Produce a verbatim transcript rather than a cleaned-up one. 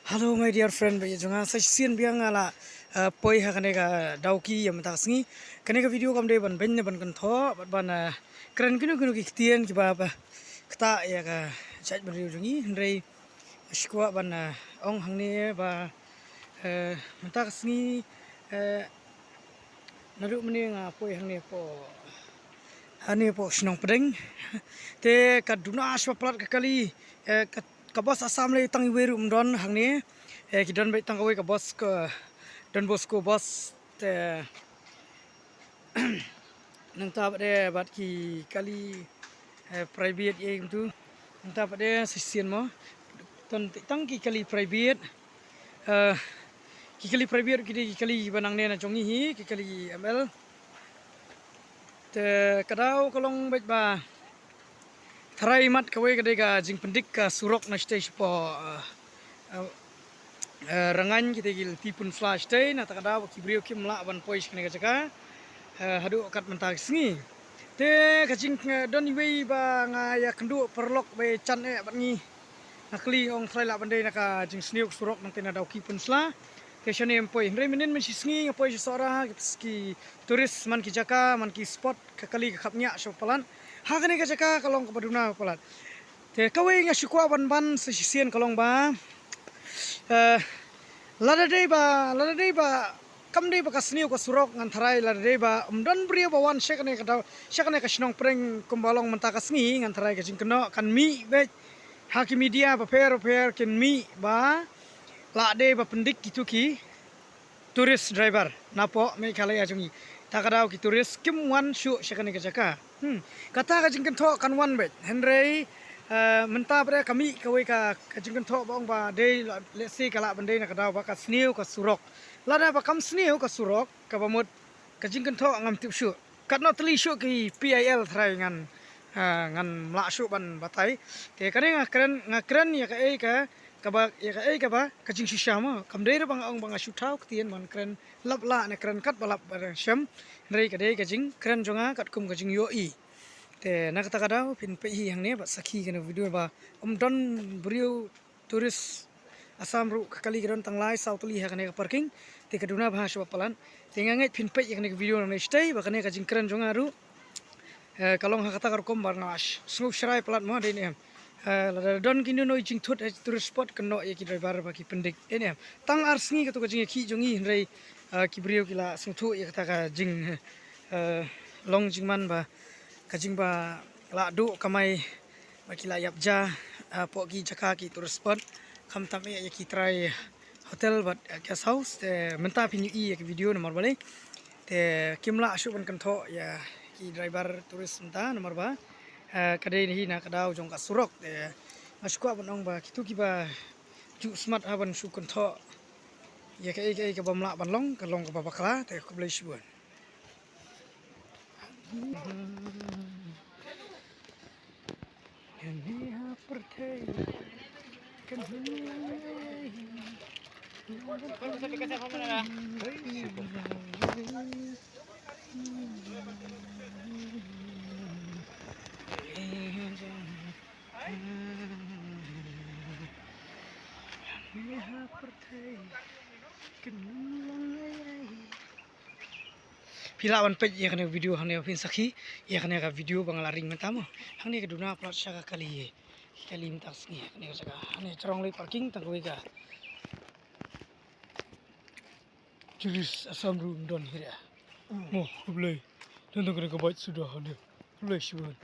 Hello my dear friend, ba ïa jong nga sa shisien biang nga la, eh, poi ha kane ka Dawki ïa mynta ka sngi. Kane ka video kam dei ban beiñ ne ban kynthoh bad ban, eh, kren kino kino ki ktien kiba, ba ktah ïa ka jaitbynriew jong ngi, hynrei shu kwah ban, eh, ong hangne ba, eh, mynta ka sngi, eh, naduh mynne nga poi hangne hapoh, hangne hapoh shnong Pdeng. Te ka duna shwa palat ka kali, eh, ka, ka bus Assam lei tang iwei ruh ym don hangne. Eh, ki don beit tang kawei ka bus ka Don Bosco bus. Te nangta pat de bad ki kali, eh, private ïa kumtu. Nangta pat de shisien mo. Tang, tang ki kali private. Eh, ki kali private ki dei ki kali ba nangne na jong ngi hi, ki kali M L. Te ka daw ka long beit ba tharai mat kawei ka dei ka jingpyndik ka surok na shatei shapoh, eh, eh, eh, Rangaiñ, kita ki lynti pynsla shatei, na ta ka daw ba ki briew kim lah ban poi sha kane ka jaka, eh, haduh kat mynta ka sngi. Te ka jing, eh, don iwei ba nga ïa kynduh paralok ba ïa jan eh bad ngi. Nga kylli ong tharai lah ban dei na ka jingsniew ka surok nangta na Dawki pynsla. Te shane ym poi. Hynrei mynnin mynshisngi nga poi sha Sohra, ki, ki tourist man ki jaka, man ki spot, ka kali ka khapngiah shwa palat. Ha kane ka jaka ka long kaba duna palat. Te kawei nga shu kwah ban ban sa shisien ka long ba, eh, lada dei ba, lada dei ba kam dei ba ka sniew ka surok ngan tharai, lada dei ba ym don briew ba wan sha kane ka daw, sha kane ka shnong Pdeng kumba long mynta ka sngi, ngan tharai ka jingkynnoh kan mih beit ha ki media bapher bapher, kin mih ba lah dei ba pyndik kitu ki tourist driver napoh Meghalaya jong ngi. Ta ka daw ki tourist kim wan shuh sha kane ka jaka. Hmm. Kata ka jingkynthoh kan wan beit. Hynrei, eh, mynta pat de ka mih kawei ka, ka jingkynthoh ba ong ba dei la, lehse ka lah ban dei na ka daw ba ka sniew ka surok. Lada ba kam sniew ka surok, kaba mut ka jingkynthoh ngam tip shuh. Katno tylli shuh ki P I L tharai ngan, eh, ngan ym lah shuh ban batai. Te kane nga kren, nga kren ïa kaei ka, kaba, ïa kaei kaba ka jingshisha mo. Kam dei ruh ba nga ong ba nga shu thaw ktien ban kren lap lah ne kren kat ba lap ba shem. Hynrei ka dei ka jingkren jong nga katkum ka jingïohi. Te na kata ka daw phin peit hi hangne bad sakhi kane ka video ba ym don briew tourist Assam ruh ka kali ka don tang lai saw tylli ha kane ka parking. Te ka duna bha shwa palat. Te nga ngeit phin peit ïa kane ka video nangne shatei ba kane ka jingkren jong nga ruh, eh, ka long ha kata ka rukom ba nga sh-, sngewshrai palat mo, dei ne em. Eh, lada don kino kino i jingthut ha tourist spot, kynnoh ïa ki driver ba ki pyndik, dei ne em. Tang ar sngi kato ka jingïakhih jong ngi, hynrei, eh, ki briew ki la sngewthuh ïa kata ka jing, eh, long jingman ba ka jingba la duh kamai ba ki la ïap ja, ah, hapoh ki jaka ki tourist spot. Khamtam eh ïa ki trai hotel bad, ah, guest house. Te mynta phin ïohi ïa ki video namar balei. Te kim lah shuh ban kynthoh ïa ki driver tourist mynta namar ba, ah, ka dei hi na ka daw jong ka surok. Te nga shu kwah ban ong ba kito kiba ju smat ha ban shu kynthoh ïa kaei kaei kaba ym lah ban long, ka long kaba bakla. Te khublei shibun. Phi lah ban peit ïa kane ka video hangne, phin sakhi ïa kane ka video ba nga la ring mynta mo. Hangne ka duna palat sha ka kali, kali mynta ka sngi, kane ka jaka. Hangne jrong lei parking tang kawei ka. Tourist Assam ruh ym don hi re. Mo, khublei. Don tang kane ka bike suda hangne. Khublei shibun.